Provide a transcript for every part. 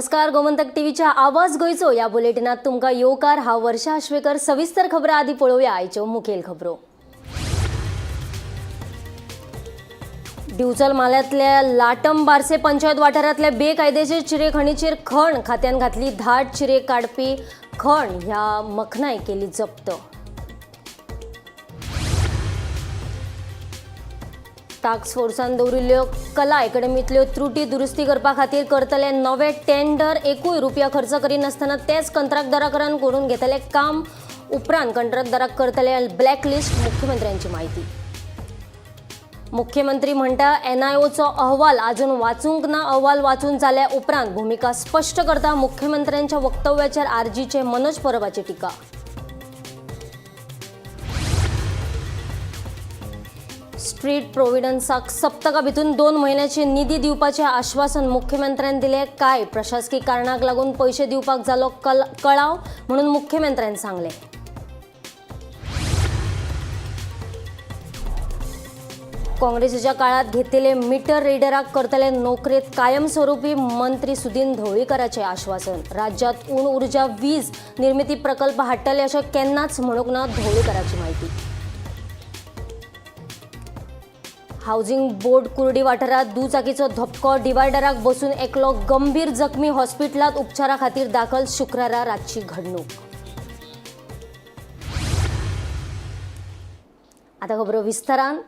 नमस्कार, गोमंतक टीव्हीच्या आवाज गोंयचो या बुलेटिनात तुमकां येवकार. हांव वर्षा आश्वेकर. सविस्तर खबरां आदी पळोवया आयच्यो मुखेल खबरो. दिवचल म्हालांतल्या लाटम बारसे पंचायत वाठारांतल्या बेकायदेशीर चिरे खणीचेर खण खात्यान घातली धाड. चिरे काडपी खण ह्या मखनाय केली जप्त. टास्क फोर्सान दवरिल्ल्यो कला अकॅडमीतल्यो त्रुटी दुरुस्ती करपा खातीर करतले नवे टेंडर. एकूय रुपया खर्च करिनासतना तेच कंत्राटदारा कडल्यान करून घेतले काम. उपरांत कंत्राटदाराक करतले ब्लॅकलिस्ट, मुख्यमंत्र्यांची माहिती. मुख्यमंत्री म्हणटा, एनआयओचो अहवाल अजून वाचूंक ना. अहवाल वाचून जाल्या उपरांत भुमिका स्पश्ट करता. मुख्यमंत्र्यांच्या वक्तव्याचेर आरजीचे मनोज परबाची टिका. स्ट्रीट प्रोव्हिडन्साक सप्तका भितून 2 म्हयन्याची निधी दिवपाचें आश्वासन मुख्यमंत्र्यान दिलें. काय प्रशासकी कारणाक लागून पयशे दिवपाक जालो कळाव म्हणून मुख्यमंत्र्यान सांगलें. काँग्रेसीच्या काळात घेतलेले मीटर रिडराक करतले नोकरेत कायमस्वरूपी, मंत्री सुदिन ढवळीकराचे आश्वासन. राज्यात ऊन ऊर्जा वीज निर्मिती प्रकल्प हाडटले अशें केन्नाच म्हणूंक ना, ढवळीकराची माहिती. हावजिंग बोर्ड कुर्डी वाठारात दुचाकीचो धपको. डिवायडराक बसून एकलो गंभीर जखमी, हॉस्पिटलात उपचारा खातीर दाखल. शुक्रारा रातची घडणूक. आता खबरो विस्तारान.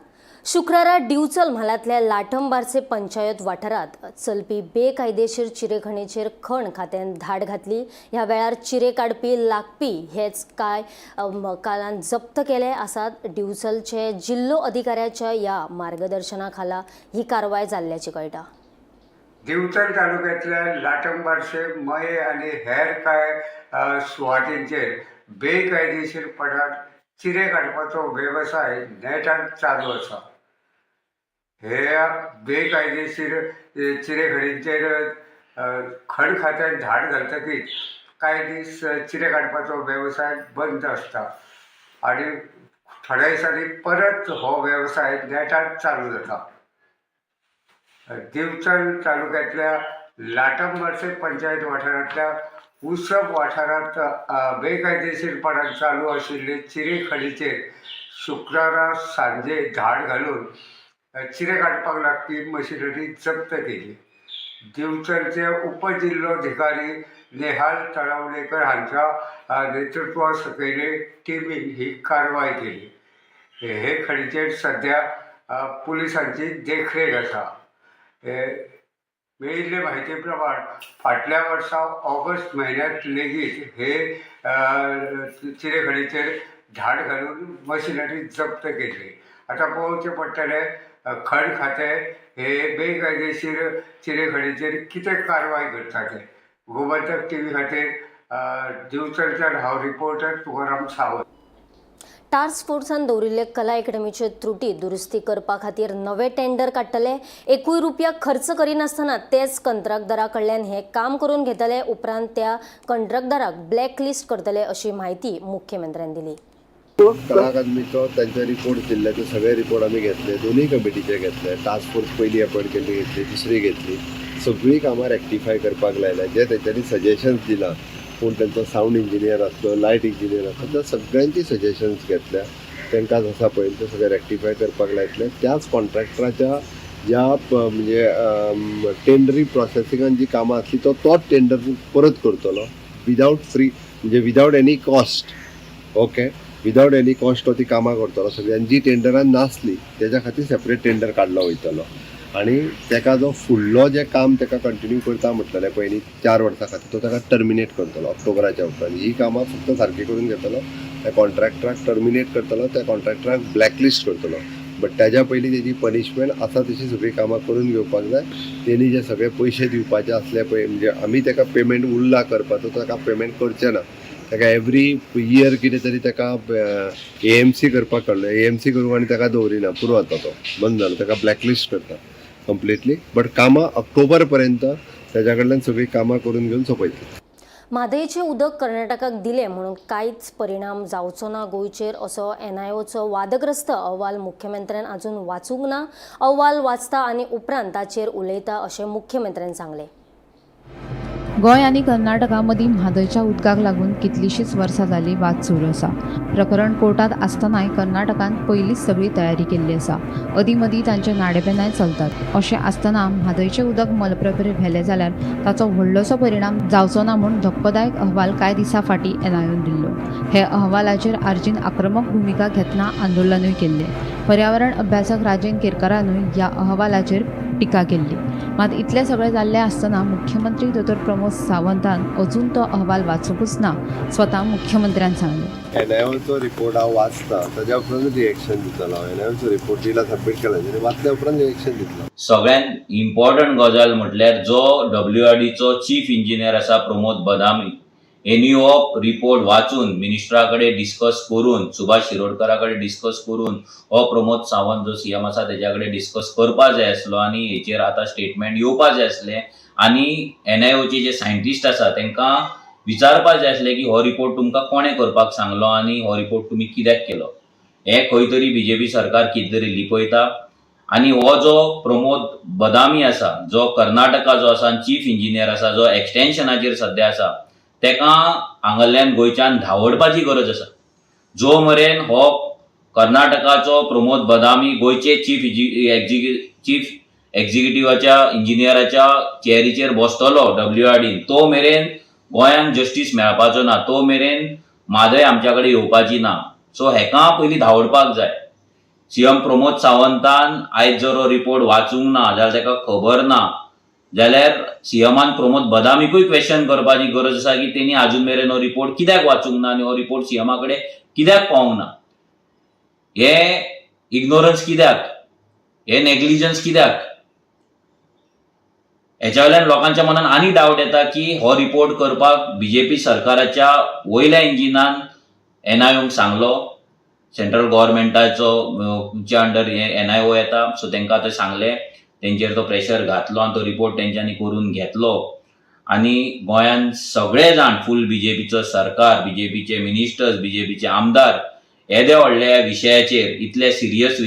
शुक्रारा दिवचल म्हालांतल्या लाटम बारसे पंचायत वाठारात चलपी बेकायदेशीर चिरेखणीचेर खण खात्यान धाड घातली. ह्या वेळार चिरे काडपी लागपी हेच कांय कालान जप्त केले आसात. दिवचलचे जिल्लो अधिकाऱ्याच्या ह्या मार्गदर्शना खाला ही कारवाय जाल्ल्याची कळटा. दिवचल तालुक्यांतल्या लाटम बारसे, मये आनी हेर कांय सुवातींचेर बेकायदेशीरपणान चिरे काडपाचो वेवसाय नेटान चालू आसा. हे बेकायदेशीर चिरे खणींचेर खण खात्यान धाड घालतकीच कांय दीस चिरे काडपाचो वेवसाय बंद आसता आनी थोड्या दिसांनी परत हो वेवसाय नेटान चालू जाता. दिवचल तालुक्यांतल्या लाटम बारसे पंचायत वाठारांतल्या उसप वाठारांत बेकायदेशीरपणान चालू आशिल्ले चिरे खणीचेर शुक्रारा सांजे धाड घालून चिरे काडपाक लागपी मशिनरी जप्त केली. दिवचलचे उपजिल्लोधिकारी नेहाल तळावलेकर हांच्या नेतृत्वा सकयले टिमीन ही कारवाय केली. हे खणीचेर सद्या पुलिसांची देखरेख आसा. मेळिल्ले म्हायती प्रमाण फाटल्या वर्सा ऑगस्ट म्हयन्यांत लेगीत हे चिरे खणीचेर धाड घालून मशिनरी जप्त केल्ली. आतां पळोवचें पडटलें खण खातें हे बेकायदेशीर चिरे खणीचेर कितें कारवाय करता तें. गोमंतक टीव्ही खातीर दिवचलच्यान हांव रिपोर्टर तुकाराम सावंत. टास्क फोर्सान दवरिल्ले कला अकॅडमीच्यो त्रुटी दुरुस्ती करपा खातीर नवे टेंडर काडटले. एकूय रुपया खर्च करिनासतना तेच कंत्राटदारा कडल्यान हें काम करून घेतले. उपरांत त्या कंत्राटदाराक ब्लॅकलिस्ट करतले अशी म्हायती मुख्यमंत्र्यान दिली. कला अकादमीचो तांचे रिपोर्ट दिल्ले, ते सगळे रिपोर्ट आमी घेतले, दोनूय कमिटीचे घेतले. टास्क फोर्स पयली अपॉयंट केल्ली घेतली, दुसरी घेतली, सगळीं कामां रेक्टिफाय करपाक लायल्या. जे तेंच्यांनी सजेशन्स दिलां, कोण तेंचो सावंड इंजिनियर आसलो, लायट इंजिनियर आसलो, त्या सगळ्यांची सजेशन्स घेतल्या. तांकां आसा पळय ते सगळे रेक्टिफाय करपाक लायतले. त्याच कॉन्ट्रॅक्टराच्या ज्या म्हणजे टेंडरी प्रोसेसिंगान जी कामां आसली तो तोच टेंडर परत करतलो विदावट फ्री, म्हणजे without any cost. Okay, without any cost तो ती कामां करतलो सगळीं. आनी जी टेंडरान नासली तेज्या खातीर सेपरेट टेंडर काडलो वयतलो आनी तेका जो फुडलो जें काम तेका कंटिन्यू करता म्हटलेलें पयलीं 4 वर्सां खातीर तो तेका टर्मिनेट करतलो ऑक्टोबराच्या उपरांत. ही कामां फक्त सारकी करून घेतलो, त्या कॉन्ट्रॅक्टराक टर्मिनेट करतलो, त्या कॉन्ट्रॅक्टराक ब्लॅकलिस्ट करतलो. बट तेज्या पयलीं तेजी पनिशमेंट आसा तशी सगळीं कामां करून घेवपाक जाय. तेणी जे सगळे पयशे दिवपाचे आसले पळय, म्हणजे आमी तेका पेमेंट उरला करपाचो, ताका पेमेंट करचें ना. ताका एवरी इयर कितें तरी ताका एएमसी करपाक काडलो, एएमसी करूंक आनी ताका दवरिना, पुरो आतां तो बंद जालो, ताका ब्लॅकलिस्ट करता कंप्लिटली. बट कामां ऑक्टोबर पर्यंत ताज्या कडल्यान सगळीं कामां करून घेवन सोंपयतले. म्हादयचें उदक कर्नाटकाक दिलें म्हणून कांयच परिणाम जावचो ना गोंयचेर असो एनआयओचो वादग्रस्त अहवाल मुख्यमंत्र्यान अजून वाचूंक ना. अहवाल वाचता आनी उपरांत ताचेर उलयता अशें मुख्यमंत्र्यान सांगलें. गोंय आनी कर्नाटका मदीं म्हादयच्या उदकाक लागून कितलींशींच वर्सां जालीं वाद सुरू आसा. प्रकरण कोर्टांत आसतनाय कर्नाटकान पयलींच सगळी तयारी केल्ली आसा. अदीं मदीं तांचे नाडेपेनाय चलतात. अशें आसतना म्हादयचें उदक मलप्रभेर व्हेलें जाल्यार ताचो व्हडलोसो परिणाम जावचो ना म्हूण धक्कोदायक अहवाल कांय दिसां फाटीं एनआयओन दिल्लो. हे अहवालाचेर आरजीन आक्रमक भुमिका घेतना आंदोलनूय केल्लें. पर्यावरण अभ्यासक राजेन केरकारानूय ह्या अहवालाचेर टिका केल्ली. मात इतलें सगळें जाल्लें आसतना मुख्यमंत्री दोतोर प्रमोद सावंतान अजून तो अहवाल वाचूंकच ना, स्वता मुख्यमंत्र्यान सांगलें. एनआयओचो रिपोर्ट हांव वाचता, ताज्या उपरांत रिएक्शन दितलो हांव. एनआयओचो रिपोर्ट दिला, सबमीट केला, आनी वाचल्या उपरांत रिएक्शन दितलो. सगळ्यांत इम्पॉर्टंट गजाल म्हटल्यार जो डब्ल्यूआरडीचो चीफ इंजिनियर आसा प्रमोद बदामी हेणी हो रिपोर्ट वाचून मिनिस्टरा कडेन डिस्कस करून, सुभाष शिरोडकरा कडेन डिस्कस करून हो प्रमोद सावंत जो सीएम आसा तेज्या कडेन डिस्कस करपा जाय आसलो आनी हेचेर आतां स्टेटमेंट येवपा जाय आसलें आनी एनआयओचे जे सायंटिस्ट आसा तांकां विचारपा जाय आसलें की हो रिपोर्ट तुमकां कोणें करपाक सांगलो आनी हो रिपोर्ट तुमी कित्याक केलो. हें खंय तरी बीजेपी सरकार कितें तरी लिपयता आनी हो जो प्रमोद बदामी आसा जो कर्नाटका जो आसा चीफ इंजिनियर आसा जो एक्सटेन्शनाचेर सद्या आसा तेका हांगाल्यान गोंयच्यान धांवडपाची गरज आसा. जो मेरेन हो कर्नाटकाचो प्रमोद बदामी गोंयचे चीफ एक्झिक्युटिव्हाच्या इंजिनियराच्या चेअरीचेर बसतलो डब्ल्यूआरडीन तो मेरेन गोंयांक जस्टीस मेळपाचो ना, तो मेरेन म्हादय आमच्या कडेन येवपाची ना. सो हेका पयलीं धांवडपाक जाय. सीएम प्रमोद सावंतान आयज जर हो रिपोर्ट वाचूंक ना जाल्यार ताका खबर ना जाल्यार सीएमान प्रमोद बदामीकूय क्वेश्चन करपाची गरज आसा की तेणी आजून मेरेन हो रिपोर्ट कित्याक वाचूंक ना आनी हो रिपोर्ट सीएमा कडेन कित्याक पावूंक ना. हे इग्नोरन्स कित्याक, हे नेग्लिजन्स कित्याक, हेच्या वयल्यान लोकांच्या मनान आनी डावट येता की हो रिपोर्ट करपाक बीजेपी सरकाराच्या वयल्या इंजिनान एनआयओंक सांगलो. सेंट्रल गव्हर्मेंटाचो च्या अंडर हे एनआयओ येता, सो तांकां आतां सांगलें, तेंचेर तो प्रेशर घातलो आनी तो रिपोर्ट तेंच्यांनी करून घेतलो आनी गोंयान सगळे जाण फूल बीजेपीचो सरकार, बीजेपीचे मिनिस्टर्स, बीजेपीचे आमदार येद्या व्हडल्या विशयाचेर, इतल्या सिरियस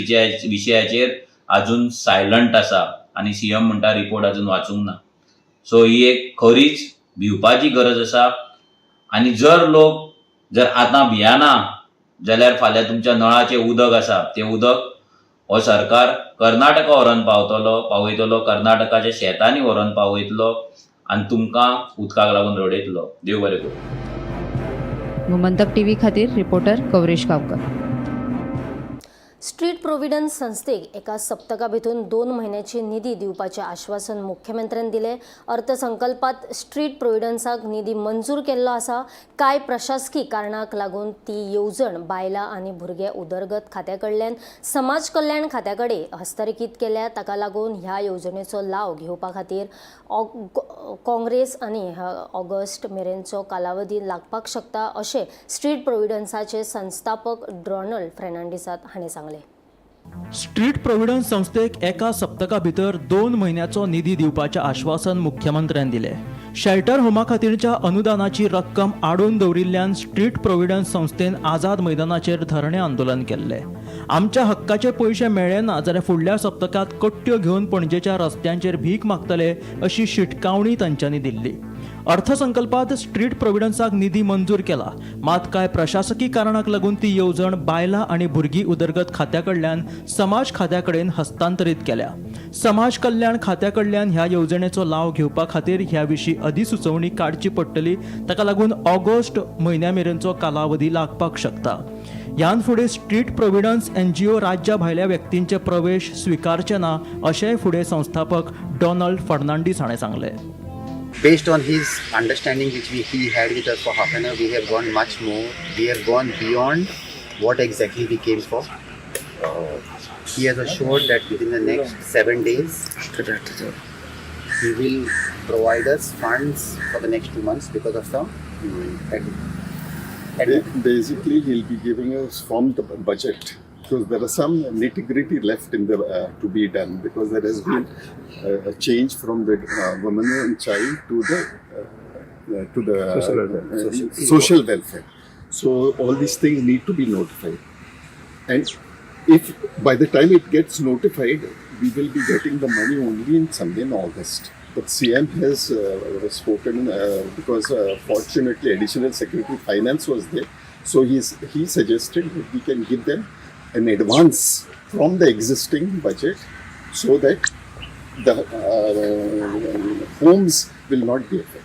विशयाचेर आजून सायलंट आसा आनी सीएम म्हणटा रिपोर्ट आजून वाचूंक ना. सो ही एक खरीच भिवपाची गरज आसा आनी जर लोक जर आतां भियाना जाल्यार फाल्यां तुमच्या नळाचें उदक आसा तें उदक हो सरकार कर्नाटका व्हरोन पावयतलो, कर्नाटकाच्या शेतांनी व्हरोन पावयतलो आनी तुमकां उदकाक लागून रडयतलो. देव बरें करूं. गोमंतक टीव्ही खातीर रिपोर्टर कवरेश गांवकर. स्ट्रीट प्रोव्हिडन्स संस्थेक एका सप्तका भितून 2 म्हयन्याची निधी दिवपाचें आश्वासन मुख्यमंत्र्यान दिलें. अर्थसंकल्पात स्ट्रीट प्रोव्हिडन्साक निधी मंजूर केल्लो आसा. कांय प्रशासकी कारणाक लागून ती येवजण बायलां आनी भुरगे उदरगत खात्या कडल्यान समाज कल्याण खात्या कडेन हस्तांतरीत केल्या. ताका लागून ह्या येवजणेचो लाव घेवपा खातीर काँग्रेस आनी ऑगस्ट मेरेनचो कालावधी लागपाक शकता अशें स्ट्रीट प्रोव्हिडन्साचे संस्थापक डॉनल्ड फेर्नांडीसात हांणी सांगलें. स्ट्रीट प्रोव्हिडन्स संस्थेक एका सप्तका भितर 2 म्हयन्याचो निधी दिवपाचें आश्वासन मुख्यमंत्र्यान दिलें. शेल्टर होमा खातीरच्या अनुदानाची रक्कम आडोवन दवरिल्ल्यान स्ट्रीट प्रोव्हिडन्स संस्थेन आझाद मैदानाचेर धरणें आंदोलन केल्लें. आमच्या हक्काचे पयशे मेळ्ळे ना जाल्यार फुडल्या सप्तकांत कट्ट्यो घेवन पणजेच्या रस्त्यांचेर भीक मागतले अशी शिटकावणी तांच्यांनी दिल्ली. अर्थसंकल्पात स्ट्रीट प्रोव्हिडन्साक निधी मंजूर केला, मात कांय प्रशासकी कारणाक लागून ती येवजण बायलां आनी भुरगीं उदरगत खात्या कडल्यान समाज खात्या कडेन हस्तांतरीत केल्या. समाज कल्याण खात्या कडल्यान ह्या येवजणेचो लाव घेवपा खातीर ह्या विशीं अधिसुचोवणी काडची पडटली. ताका लागून ऑगस्ट म्हयन्या मेरेनचो कालावधी लागपाक शकता. ह्यान फुडें स्ट्रीट प्रोव्हिडन्स एनजीओ राज्या भायल्या व्यक्तींचे प्रवेश स्विकारचे ना अशेंय फुडें संस्थापक डॉनल्ड फर्नांडीस हाणें सांगलें. Based on his understanding which he had with us for half an hour, we have gone much more. We have gone beyond what exactly we came for. He has assured that within the next 7 days, he will provide us funds for the next 2 months because of some Basically, he'll be giving us from the budget, because there are some nitty-gritty left in the to be done, because there has been a change from the woman and child to the social welfare. So all these things need to be notified, and if by the time it gets notified, we will be getting the money only in somewhere in August. But CM has spoken because fortunately additional secretary finance was there, so he suggested that we can give them an advance from the existing budget so that the homes will not be affected.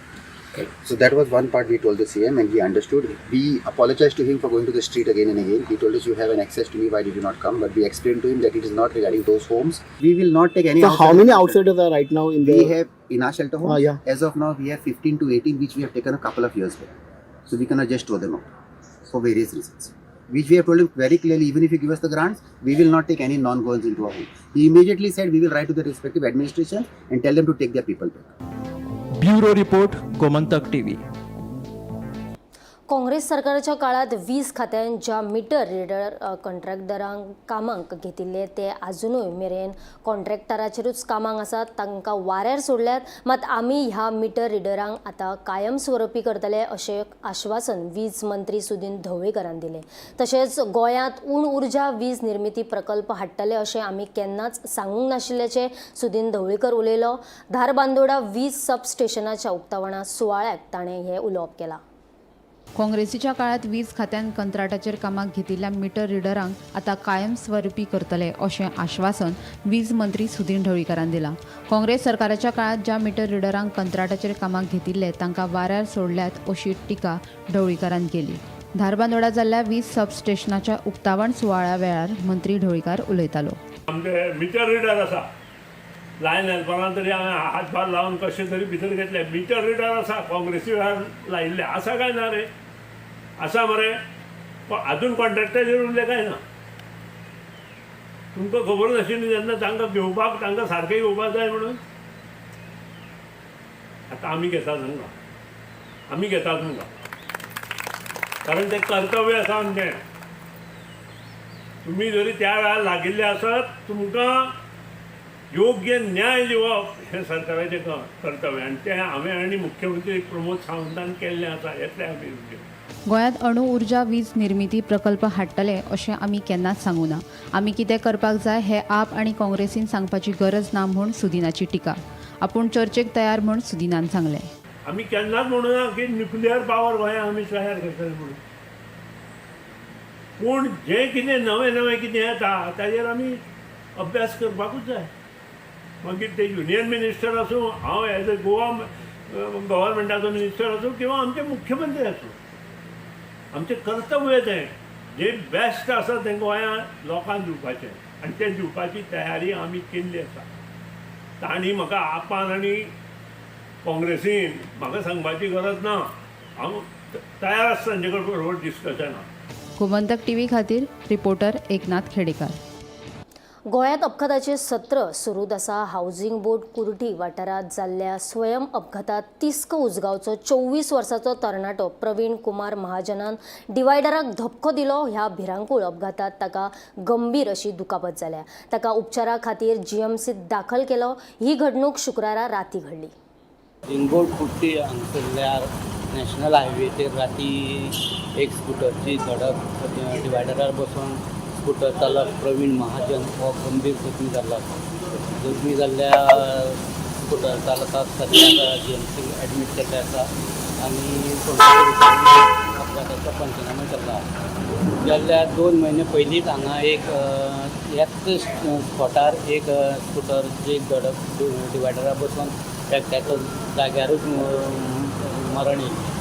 So that was one part we told the CM and he understood. We apologized to him for going to the street again and again. He told us, you have an access to me, why did you not come? But we explained to him that it is not regarding those homes. We will not take any So how outsider many people. outsiders are right now in the? We have in our shelter homes. Yeah. As of now, we have 15 to 18, which we have taken a couple of years back. So we cannot just throw them out for various reasons. Which we have told him very clearly, even if you give us the grants, we will not take any non-Goans into our home. He immediately said, we will write to the respective administration and tell them to take their people back. Bureau report, Gomantak TV. Congress सरकारच्या काळात वीज खात्यान ज्या metre reader कंट्रॅक्टदारांक कामांक घेतिल्ले ते आजुनूय मेरेन कॉन्ट्रॅक्टराचेरूच कामांक आसात, तांकां वाऱ्यार सोडल्यात. मात आमी ह्या मिटर रिडरांक आतां कायमस्वरुपी करतले अशें आश्वासन वीज मंत्री सुदीन ढवळीकरान दिलें. तशेंच गोंयांत उण उर्जा वीज निर्मिती प्रकल्प हाडटले अशें आमी केन्नाच सांगूंक नाशिल्ल्याचें सुदीन ढवळीकर उलयलो. धारबांदोडा वीज सब स्टेशनाच्या उक्तावणा सुवाळ्याक ताणें हें उलोवप केलां. काँग्रेसीच्या काळात वीज खात्यान कंत्राटाचेर कामाक घेतिल्ल्या मिटर रिडरांक आतां कायमस्वरुपी करतले अशें आश्वासन वीज मंत्री सुदीन ढवळीकारान दिलां. काँग्रेस सरकाराच्या काळात ज्या मिटर रिडरांक कंत्राटाचेर कामाक घेतिल्ले तांकां वाऱ्यार सोडल्यात अशी टिका ढवळीकारान केली. धारबांदोडा जाल्ल्या वीज सबस्टेशनाच्या उक्तावण सुवाळ्या वेळार मंत्री ढवळीकार उलयतालो. आमचे मिटर रिडर आसा, लायन हेल्परान तरी हांवें हातभार लावन कशें तरी भितर घेतले. मिटर रिडर आसा, काँग्रेसी वेळार लायिल्ले आसा काय ना रे? आसा मरे. आजून कॉन्ट्रॅक्टाचेर उरले काय ना? तुमकां खबर नाशिल्ली तेन्ना तांकां घेवपाक, तांकां सारकें घेवपाक जाय म्हणून. आतां आमी घेता तुमकां, आमी घेता तुमकां, कारण तें कर्तव्य आसा आमचें. तुमी जरी त्या वेळार लागिल्ले आसत, तुमकां योग्य न्याय दिवप हें सरकाराचें कर्तव्य आनी तें हांवें आनी मुख्यमंत्री प्रमोद सावंतान केल्लें आसा. येतले आमी योग्य. गोंयांत अणू ऊर्जा वीज निर्मिती प्रकल्प हाडटले अशें आमी केन्नाच सांगूं ना. आमी कितें करपाक जाय हें आप आनी काँग्रेसीन सांगपाची गरज ना म्हूण सुदिनाची टिका. आपूण चर्चेक तयार म्हूण सुदिनान सांगलें. आमी केन्नाच म्हणूना की न्युक्लियर पावर गोंयांत आमी तयार करतले म्हणून, पूण जें कितें नवें नवें कितें येता ताजेर आमी अभ्यास करपाकूच जाय. मागीर ते युनियन मिनिस्टर आसूं, हांव एज अ गोवा गव्हर्मेंटाचो मिनिस्टर आसूं किंवा आमचे मुख्यमंत्री आसूं, आमचें कर्तव्य तें जें बेस्ट आसा तें गोंयांत लोकांक दिवपाचें आनी तें दिवपाची तयारी आमी केल्ली आसा. तांणी म्हाका आपान आनी काँग्रेसीन म्हाका सांगपाची गरज ना, हांव तयार आसा तांचे कडेन बरोबर डिस्कशनाक. गोमंतक टीव्ही खातीर रिपोर्टर एकनाथ खेडेकार. गोंयांत अपघाताचें सत्र सुरूच आसा. हावजींग बोर्ड कुर्टी वाठारांत जाल्ल्या स्वयं अपघातांत तिस्क उजगांवचो 24 वर्सांचो तरणाटो प्रवीण कुमार महाजनान डिवायडराक धपको दिलो. ह्या भिरांकूळ अपघातांत ताका गंभीर अशी दुखापत जाल्या. ताका उपचारा खातीर जीएमसीत दाखल केलो. ही घडणूक शुक्रारा राती घडली. रिंगोड कुट्टी हांगसरल्या नॅशनल हायवेचेर राती एक स्कुटरची धडक, डिवायडरार बसून स्कुटर चालक प्रवीण महाजन हो गंभीर जखमी जाल्लो आसा. जखमी जाल्ल्या स्कुटर चालकाक सद्या जीएमसी एडमीट केल्लें आसा आनी अपघाताचो पंचनामो चल्ला आसा. गेल्ल्या 2 म्हयने पयलींच हांगा एक ह्याच स्पॉटार एक स्कुटरची धडक, डिवायडरार बसून एकट्याचो जाग्यारूच मरण येयलें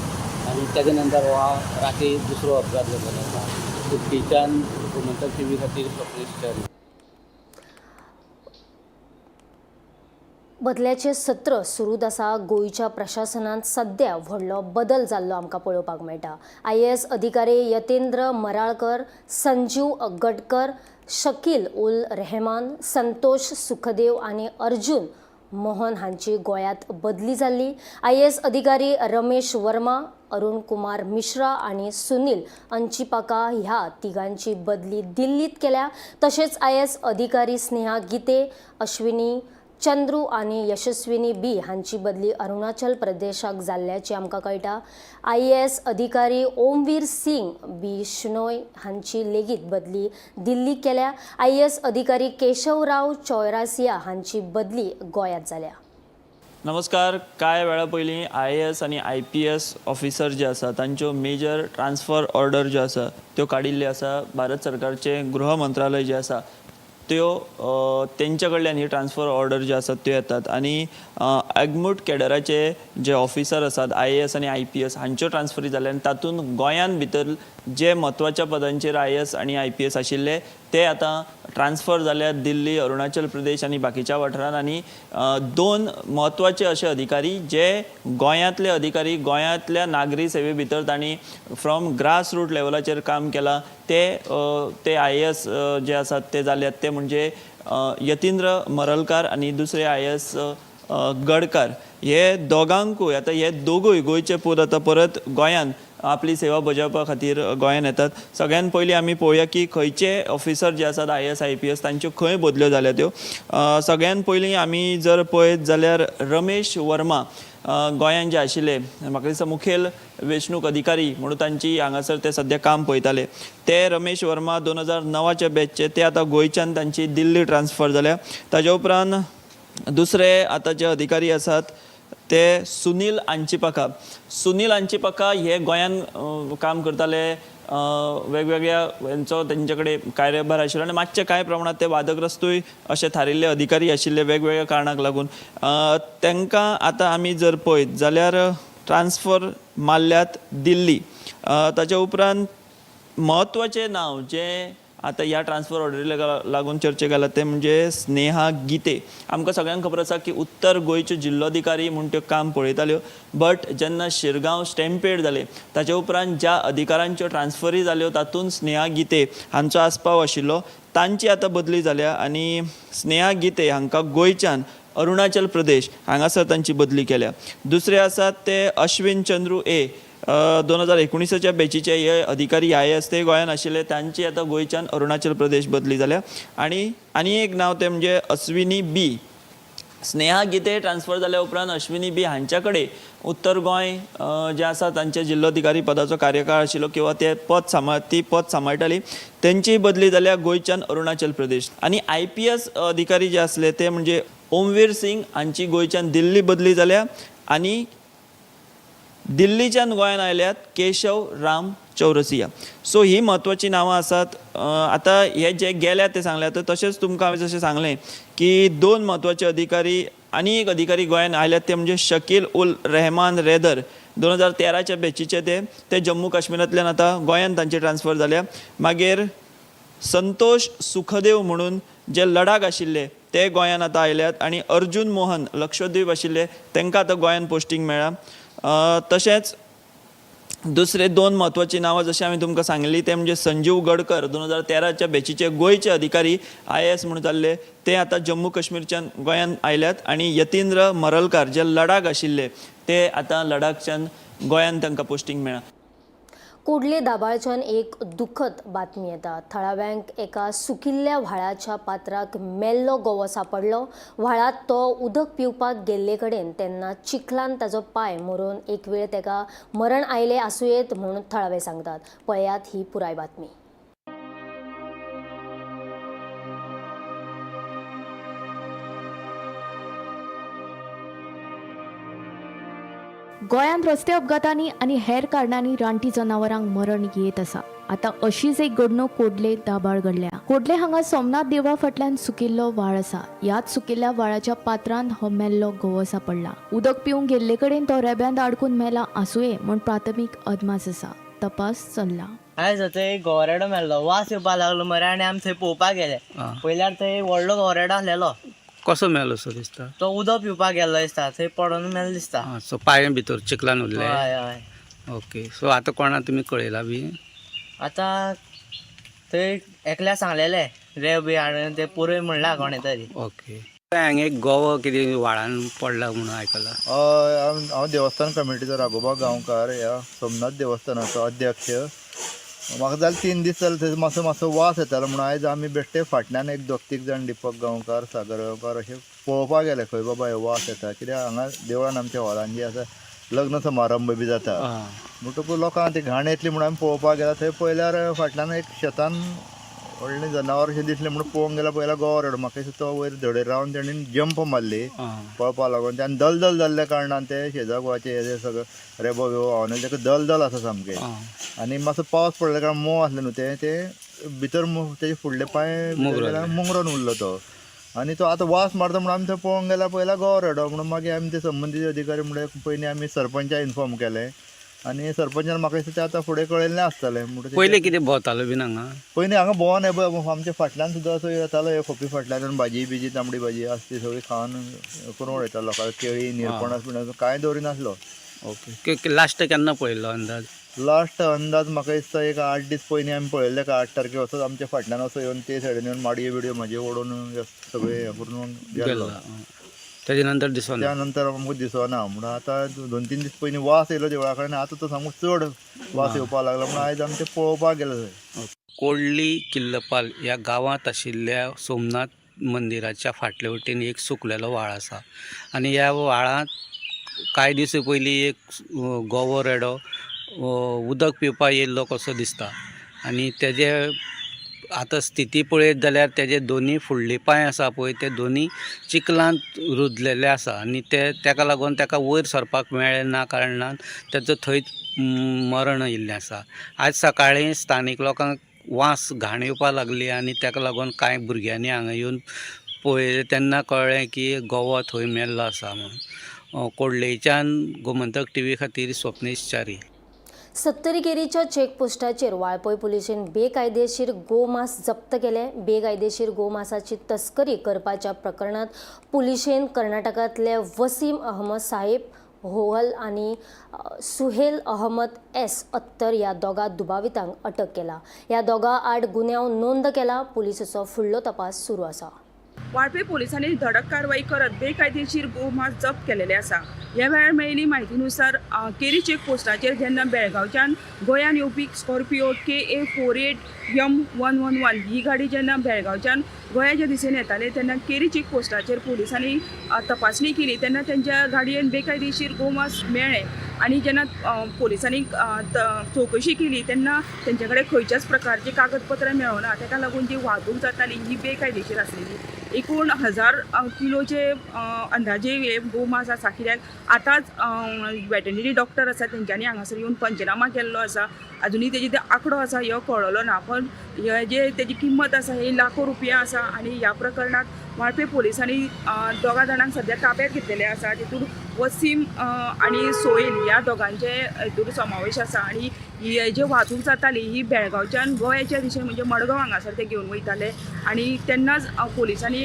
आनी तेजे नंतर हो राती दुसरो अपघात जाल्लो आसा. कुर्टीच्यान गोमंतक टीव्ही खातीर स्वप्नेश च्यारी. बदल्याचें सत्र सुरूच आसा. गोंयच्या प्रशासनांत सद्या व्हडलो बदल जाल्लो आमकां पळोवपाक मेळटा. IAS अधिकारी यतेंद्र मराळकर, संजीव गडकर, शकील उल रेहमान, संतोष सुखदेव आनी अर्जुन मोहन हांची गोंयांत बदली जाल्ली. IAS अधिकारी रमेश वर्मा, अरुण कुमार मिश्रा आनी सुनील अंचिपाका ह्या तिगांची बदली दिल्लीत केल्या. तशेंच IAS अधिकारी स्नेहा गीते, अश्विनी चंद्रू आनी यशस्विनी बी हांची बदली अरुणाचल प्रदेशाक जाल्ल्याचें आमकां कळटा. IAS अधिकारी ओमवीर सिंग बी शिनोय हांची लेगीत बदली दिल्लीक केल्या. IAS अधिकारी केशवराव चौरासिया हांची बदली गोंयांत जाल्या. नमस्कार. कांय वेळा पयलीं आयएएस आनी आयपीएस ऑफिसर जे आसा तांच्यो मेजर ट्रान्सफर ऑर्डर ज्यो आसा त्यो काडिल्ल्यो आसा. भारत सरकारचें गृह मंत्रालय जें आसा त्यो तेंच्या कडल्यान ही ट्रान्सफर ऑर्डर ज्यो आसात त्यो येतात आनी एगमूट कॅडराचे जे ऑफिसर आसात आयएएस आनी आयपीएस हांच्यो ट्रान्सफरी जाल्या आनी तातूंत गोंयांत भितर जे म्हत्वाच्या पदांचेर आयएएस आनी आयपीएस आशिल्ले ते आतां ट्रान्सफर जाल्यात दिल्ली, अरुणाचल प्रदेश आनी बाकीच्या वाठारांत. आनी दोन म्हत्वाचे अशे अधिकारी जे गोंयांतले अधिकारी गोंयांतल्या नागरी सेवे भितर तांणी फ्रॉम ग्रास रूट लेवलाचेर काम केलां ते आयएएस जे आसात ते जाल्यात ते म्हणजे यतींद्र मरलकार आनी दुसरे आयएएस गडकार. हे दोगांकूय आतां हे दोगूय गोंयचे पूत आतां परत गोंयांत आपली सेवा बजावपा खातीर गोंयांत येतात. सगळ्यान पयलीं आमी पळोवया की खंयचे ऑफिसर जे आसात आयएएस आयपीएस तांच्यो खंय बदल्यो जाल्या त्यो. सगळ्यान पयलीं आमी जर पळयत जाल्यार रमेश वर्मा गोंयांत जे आशिल्ले म्हाका दिसता मुखेल वेंचणूक अधिकारी म्हणून तांची हांगासर ते सद्या काम पळयताले ते रमेश वर्मा 2009च्या बॅचचे ते आतां गोंयच्यान तांची दिल्ली ट्रान्सफर जाल्या. ताज्या उपरांत दुसरे आतां जे अधिकारी आसात ते सुनील आंचिपाका. सुनील आंचिपाका हे गोंयांत काम करताले, वेगवेगळ्या हेंचो तेंचे कडेन कार्यभार आशिल्लो आनी मातशे कांय प्रमाणांत ते वादग्रस्तूय अशे थारिल्ले अधिकारी आशिल्ले वेगवेगळ्या कारणाक लागून. तांकां आतां आमी जर पळयत जाल्यार ट्रान्सफर मारल्यात दिल्ली. ताच्या उपरांत म्हत्वाचें नांव जें आतां ह्या ट्रान्सफर ऑर्डरीक लागून चर्चेक आयलां तें म्हणजे स्नेहा गीते. आमकां सगळ्यांक खबर आसा की उत्तर गोंयच्यो जिल्लोधिकारी म्हूण त्यो काम पळयताल्यो, बट जेन्ना शिरगांव स्टॅम्पेड जालें ताचे उपरांत ज्या अधिकारांच्यो ट्रान्सफरी जाल्यो तातूंत स्नेहा गीते हांचो आस्पाव आशिल्लो. तांची आतां बदली जाल्या आनी स्नेहा गीते हांकां गोंयच्यान अरुणाचल प्रदेश हांगासर तांची बदली केल्या. दुसरे आसात ते अश्विन चंद्रू ए 2019च्या बॅचीचे हे अधिकारी आयएएस ते गोंयांत आशिल्ले तांची आतां गोंयच्यान अरुणाचल प्रदेश बदली जाल्या. आनी आनी एक नांव तें म्हणजे अश्विनी बी. स्नेहा गीते ट्रान्सफर जाल्या उपरांत अश्विनी बी हांच्या कडेन उत्तर गोंय जे आसा तांचे जिल्लोधिकारी पदाचो कार्यकाळ आशिल्लो किंवा ते पद ती पद सांबाळटाली तेंची बदली जाल्या गोंयच्यान अरुणाचल प्रदेश. आनी आयपीएस अधिकारी जे आसले ते म्हणजे ओमवीर सिंग हांची गोंयच्यान दिल्ली बदली जाल्या आनी दिल्लीच्यान गोंयांत आयल्यात केशव राम चौरसिया. सो ही म्हत्वाचीं नांवां आसात. आतां हे जे गेल्यात ते सांगल्यात तशेंच तुमकां हांवें जशें सांगलें की दोन म्हत्वाचे अधिकारी आनी एक अधिकारी गोंयांत आयल्यात ते म्हणजे शकील उल रहमान रेदर 2013च्या बॅचीचे ते जम्मू काश्मीरांतल्यान आतां गोंयांत तांची ट्रान्सफर जाल्या. मागीर संतोष सुखदेव म्हणून जे लडाख आशिल्ले ते गोंयांत आतां आयल्यात आनी अर्जुन मोहन लक्षद्वीप आशिल्ले तांकां आतां गोंयांत पोस्टींग मेळ्ळां. तशेंच दुसरे दोन म्हत्वाचीं नांवां जशें हांवें तुमकां सांगली ते म्हणजे संजीव गडकर 2013च्या बॅचीचे गोंयचे अधिकारी आयएएस म्हणून जाल्ले ते आतां जम्मू काश्मीरच्यान गोंयांत आयल्यात आनी यतींद्र मरलकार जे लडाख आशिल्ले ते आतां लडाखच्यान गोंयांत तांकां पोस्टींग मेळ्ळां. कोडले दाबाळच्यान एक दुखद बातमी येता. थळाव्यांक एका सुकिल्ल्या व्हाळाच्या पात्राक मेल्लो गोवो सापडलो. व्हाळांत तो उदक पिवपाक गेल्ले कडेन तेन्ना चिखलान ताजो पांय मोरून एक वेळ ताका मरण आयलें आसूं येत म्हूण थळावे सांगतात. पळयात ही पुराय बातमी. गोंयांत रस्ते अपघातांनी आनी हेर कारणांनी रानटी जनावरांक मरण येत आसा. आतां अशीच एक घडणूक कोडले दाबाळ घडल्या. कोडले हांगा सोमनाथ देवळा फाटल्यान सुकिल्लो व्हाळ आसा. ह्याच सुकिल्ल्या व्हाळाच्या पात्रांत हो मेल्लो गोवो सापडला. उदक पिवंक गेल्ले कडेन तो रेब्यांत आडकून मेला आसुये म्हूण प्राथमीक अदमास आसा. तपास चल्ला. आयज थंय गोवरेडो मेल्लो, वास येवपाक लागलो मरे आनी आमी थंय पळोवपाक गेले. पयल्यार थंय व्हडलो गोवरेडो आसलेलो. कसो मेलो सो दिसता? तो उदक पिवपाक गेल्लो दिसता, थंय पडोन मेलो दिसता. सो पांय भितर चिखलान उरले. हय हय. ओके, सो आतां कोणा तुमी कळयला बी? आतां थंय एकल्या सांगलेले रेंव बी हाडून ते पुरय म्हणला कोणें तरी. ओके, हांगा एक गोवो कितें व्हाळान पडला म्हणून आयकलां. हांव देवस्थान कमिटीचो राघोबा गांवकार, ह्या सोमनाथ देवस्थानाचो अध्यक्ष. म्हाका जालें 3 दीस जाले थंय मातसो मातसो वास येतालो म्हणून आयज आमी बेश्टे फाटल्यान एक दोग तीग जाण दीपक गांवकार, सागर गांवकार अशे पळोवपाक गेले खंय बाबा हे वास येता. कित्याक हांगा देवळान आमच्या हॉलान जे आसा लग्न समारंभ बी जाता म्हणटकूच लोकांक ती घाण येतली म्हणून आमी पळोवपाक गेला. थंय पळयल्यार फाटल्यान एक शेतान व्हडलें जनावर अशें दिसलें म्हणून पळोवंक गेल्यार पयला गोवरेडो. म्हाका दिसता तो वयर धडेर रावन तेणेन जंप मारली पळपाक लागून. आनी दलदल जाल्ल्या कारणान ते शेजा गोवाचे हे सगळे रेबो बिबो व्हांवन ताका दलदल आसा सामकें. आनी मातसो पावस पडल्या कारणान मोव आसलें न्हू तें, तें भितर तेजे फुडले पांय मुंगरोन उरलो तो. आनी तो आतां वास मारता म्हणून आमी थंय पळोवंक गेल्यार पयला गोवरेडो. म्हणून मागीर आमी ते संबंदीत अधिकारी म्हणल्यार पयलीं आमी सरपंचाक इन्फॉर्म केलें आनी सरपंचान म्हाका दिसता तें आतां फुडें कळयल्लें आसतलें. म्हणटकीर पयलीं कितें भोंवतालो बीन हांगा? पयलीं हांगा भोंवन हे पळय आमच्या फाटल्यान सुद्दां असो येतालो, हे खोपी फाटल्यान भाजी बिजी तांबडी भाजी आसा ती सगळी खावन करून उडयतालो लोकांक. केळी निरपणस बिणस कांय दवरिनासलो. ओके, लास्ट केन्ना पळयल्लो अंदाज? लास्ट अंदाज म्हाका दिसता एक 8 दीस पयलीं आमी पळयल्ले. 8 तारखेर असोच आमच्या फाटल्यान असो येवन ते सायडीन येवन माडयो बिडयो म्हाजे ओडून सगळें हें करून गेल्लो. तेजे नंतर दिसना? त्या नंतर आमकां दिसना. म्हणून आतां 2-3 दीस पयलीं वास येयलो देवळा कडेन, आतां तो सामको चड वास येवपाक लागला म्हणून आयज आमी ते पळोवपाक गेले थंय. कोडली किल्लपाल ह्या गांवांत आशिल्ल्या सोमनाथ मंदिराच्या फाटले वटेन एक सुकलेलो व्हाळ आसा आनी ह्या व्हाळांत कांय दीस पयलीं एक गोवो रेडो उदक पिवपाक येयल्लो कसो दिसता आनी तेजे आतां स्थिती पळयत जाल्यार तेजे दोनी फुडले पांय आसा पळय ते दोनी चिखलांत रुजलेले आसा आनी ते तेका लागून तेका वयर सरपाक मेळ्ळें ना कारणान तेजो थंयच मरण आयिल्लें आसा. आयज सकाळीं स्थानीक लोकांक वास घाण येवपाक लागली आनी तेका लागून कांय भुरग्यांनी हांगा येवन पळयलें तेन्ना कळ्ळें की गोवो थंय मेल्लो आसा म्हणून. कोडलेच्यान गोमंतक टीव्ही खातीर स्वप्नेश च्यारी. सत्तरीकेरीच्या चेकपोस्टाचेर वाळपय पुलिशेन बेकायदेशीर गोमांस जप्त केले. बेकायदेशीर गोमांसाची तस्करी करपाच्या प्रकरणात पुलिशेन कर्नाटकांतले वसीम अहमद साहेब होहल आनी सुहेल अहमद एस अत्तर ह्या दोगा दुबावितांक अटक केला. ह्या दोगां आड गुन्यांव नोंद केला. पुलिसेचो फुडलो तपास सुरू आसा. वाळपय पोलिसांनी धडक कारवाई करत बेकायदेशीर गोमांस जप्त केलेले आसा. ह्या वेळार मेळिल्ली म्हायतीनुसार केरी चेक पोस्टाचेर जेन्ना बेळगांवच्यान गोंयान येवपी स्कॉर्पियो KA 48 M 111 ही गाडी जेन्ना बेळगांवच्यान गोंयाच्या दिशेन येताले तेन्ना केरी चेक पोस्टाचेर पुलिसांनी तपासणी केली तेन्ना तेंच्या गाडयेन बेकायदेशीर गोमांस मेळ्ळें आनी जेन्ना पोलिसांनी चवकशी केली तेन्ना तेंचे कडेन खंयच्याच प्रकारची कागदपत्रां मेळना. तेका लागून जी वाहतूक जाताली ही बेकायदेशीर आसलेली. एकूण 1000 किलोचे अंदाजे हे गोमांस आसा. कित्याक आतांच वेटनरी डॉक्टर आसा तेंच्यांनी हांगासर येवन पंचनामा केल्लो आसा. अजुनूय तेजी ते आंकडो आसा ह्यो कळ्ळलो ना, पण हे जे तेजी किंमत आसा ही लाखो रुपया आसा. आनी ह्या प्रकरणांत वाळपय पोलिसांनी दोगां जाणांक सद्या ताब्यात घेतलेले आसा. तितून वसीम आनी सोहेल ह्या दोगांचे हितून समावेश आसा. आनी ही जे वाहतूक जाताली ही बेळगांवच्यान गोंयाच्या दिशेन म्हणजे मडगांव हांगासर ते घेवन वयताले आनी तेन्नाच पोलिसांनी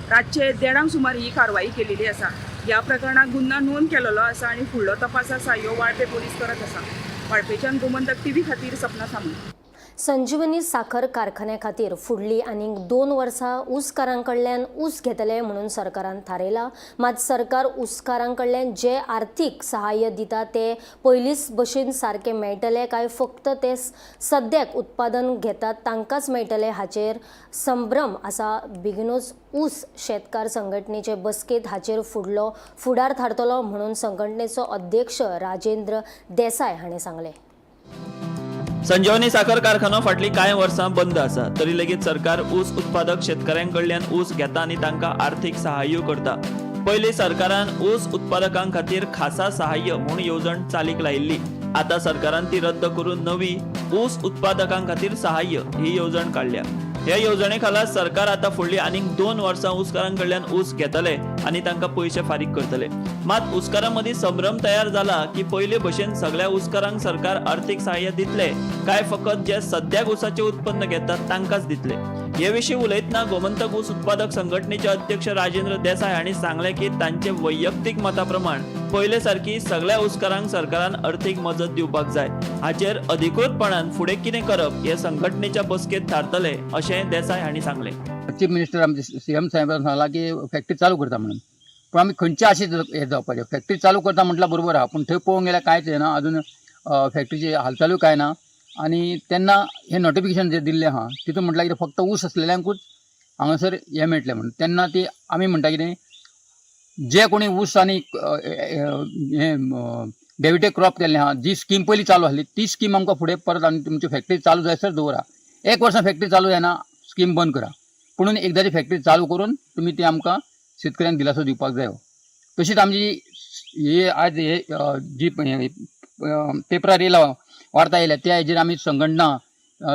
रातचे 1:30 सुमार ही कारवाई केलेली आसा. ह्या प्रकरणात गुन्यांव नोंद केलेलो आसा आनी फुडलो तपास आसा ह्यो वाळपय पोलीस करत आसा. वाळपयच्यान गोमंतक टीव्ही खातीर सपना सामंत. संजीवनी साखर कारखान्या खातीर फुडली आनीक 2 वर्सां ऊसकारां कडल्यान ऊस घेतले म्हणून सरकारान थारायला. मात सरकार ऊसकारां कडल्यान जे आर्थीक सहाय्य दिता ते पयलींच भशेन सारकें मेळटलें काय फक्त ते सद्याक उत्पादन घेतात तांकांच मेळटलें हाचेर संभ्रम आसा. बेगिनूच ऊस शेतकार संघटनेचे बसकेंत हाचेर फुडलो फुडार थारतलो म्हणून संघटनेचो अध्यक्ष राजेंद्र देसाय हाणें सांगलें. संजीवनी साखर कारखानो फाटलीं कांय वर्सां बंद आसा, तरी लेगीत सरकार ऊस उत्पादक शेतकऱ्यां कडल्यान ऊस घेता आनी तांकां आर्थीक सहाय्य करता. पयलीं सरकारान ऊस उत्पादकां खातीर खासा सहाय्य म्हूण येवजण चालीक लायिल्ली. आतां सरकारान ती रद्द करून नवी ऊस उत्पादकां खातीर सहाय्य ही येवजण काडल्या. ह्या येवजणे खाला सरकार आतां फुडलीं आनीक 2 वर्सां ऊसकारां कडल्यान ऊस घेतले आनी तांकां पयशे फारीक करतले. मात ऊसकारां मदीं संभ्रम तयार जाला की पयले भशेन सगळ्या ऊसकारांक सरकार आर्थीक सहाय्य दितले काय फकत जे सद्याक ऊसाचें उत्पन्न घेतात तांकांच दितले. हे विशीं उलयतना गोमंतक ऊस उत्पादक संघटनेचे अध्यक्ष राजेंद्र देसाय हांणी सांगलें की तांचे वैयक्तीक मता प्रमाण पयले सारकी सगळ्या ऊसकारांक सरकारान अर्थीक मजत दिवपाक जाय. हाचेर अधिकृतपणान फुडें कितें करप हे संघटनेच्या बसकेंत थारतले अशें देसाय हांणी सांगलें. चीफ मिनिस्टर आमचे सीएम साहेबान सांगला की फॅक्टरी चालू करता म्हणून, पूण आमी खंयच्या आशेन हें जावपाचें. फॅक्टरी चालू करता म्हटल्यार बरोबर आहा, पूण थंय पळोवंक गेल्यार कांयच येना, अजून फॅक्टरीची हालचालूय कांय ना. आनी तेन्ना हें नोटिफिकेशन जें दिल्लें आहा तितून म्हटल्यार कितें फक्त ऊस आसलेल्यांकूच हांगासर हें मेळटलें म्हणून. तेन्ना ती आमी म्हणटा कितें जे कोणी ऊस आनी हें डेविटेड क्रॉप केल्लें आहा, जी स्कीम पयलीं चालू आसली ती स्कीम आमकां फुडें परत आनी तुमची फॅक्टरी चालू जायसर दवरा. एक वर्सां फॅक्टरी चालू जायना, स्कीम बंद करा. पुणून एकदाची फॅक्टरी चालू करून तुमी ती आमकां शेतकऱ्यांक दिलासो दिवपाक जायो. तशीच आमची ही आज हे जी पेपरार येयला, वार्ता येयल्या, त्या हेजेर आमी संघटना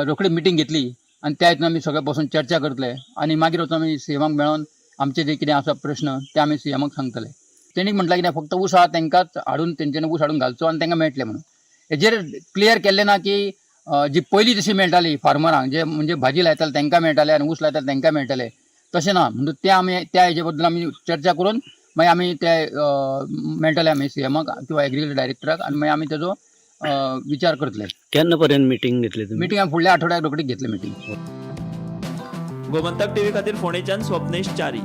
रोखडी मिटींग घेतली आनी त्या हितून आमी सगळे बसून चर्चा करतले आनी मागीर वचून आमी सीएमाक मेळोन आमचे जे कितें आसा प्रश्न ते आमी सीएमाक सांगतले. तेणी म्हटलां कितें फक्त ऊस आहा तांकांच हाडून तेंच्यांनी ऊस हाडून घालचो आनी तांकां मेळटलें म्हणून. हेजेर क्लियर केल्लें ना की जी पयलीं जशी मेळटाली फार्मरांक, जे म्हणजे भाजी लायताले तांकां मेळटाले आनी ऊस लायताले तांकां मेळटाले, तशें ना. म्हणून ते आमी त्या हेजे बद्दल आमी चर्चा करून मागीर आमी ते मेळटले आमी सीएमाक किंवा एग्रीकल्चर डायरेक्टराक आनी मागीर आमी तेजो विचार करतले. केन्ना पर्यंत मिटींग घेतली तुमी? मिटींग आमी फुडल्या आठवड्याक रोखडीच घेतली मिटींग. गोमंतक टीव्ही खातीर फोंडेच्यान स्वप्नेश च्यारी.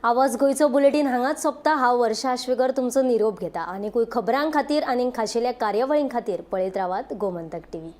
आवाज गोंयचो बुलेटीन हांगाच सोंपता. हांव वर्षा आश्वेकर तुमचो निरोप घेता. आनीकूय खबरां खातीर आनी खाशेल्या कार्यावळीं खातीर पळयत रावात गोमंतक टीव्ही.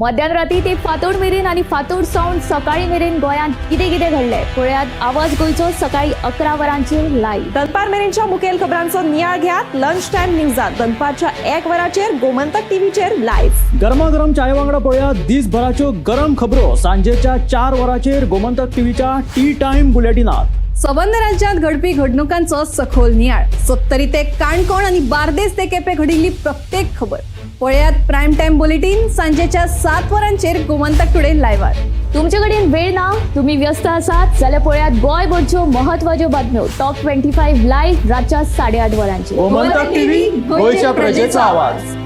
मध्यान राती ते फांतोड मेरेन आनी फांतोड सावन सकाळी मेरेन गोंयांत कितें कितें घडलें पळयात आवाज गोंयचो सकाळी 11 वरांचेर लायव्ह. दनपार मेरेनच्या मुखेल खबरांचो नियाळ घेयात लंच टायम न्यूजात दनपारच्या 1 वराचेर गोमंतक टीव्हीचेर लायव्ह. गरमागरम चाये वांगडा पळया दिसभराच्यो गरम खबरो सांजेच्या 4 वरांचेर गोमंतक टीव्हीच्या टी टायम बुलेटिनात. सबंद राज्यांत घडपी घडणुकांचो सखोल नियाळ, सत्तरी ते काणकोण आनी बार्देस ते केपें घडिल्ली प्रत्येक खबर पळयात प्रायम टायम बुलेटीन सांजेच्या 7 वरांचेर गोमंतक टुडे लायव्हार. तुमचे कडेन वेळ ना, तुम्ही व्यस्त आसात जाल्यार पळयात गोंयभरच्यो महत्वाच्यो बातम्यो टॉप 25 लायव्ह रातच्या 8:30 वरांचेर. गोमंतक टीव्ही, गोंयच्या प्रजेचा आवाज.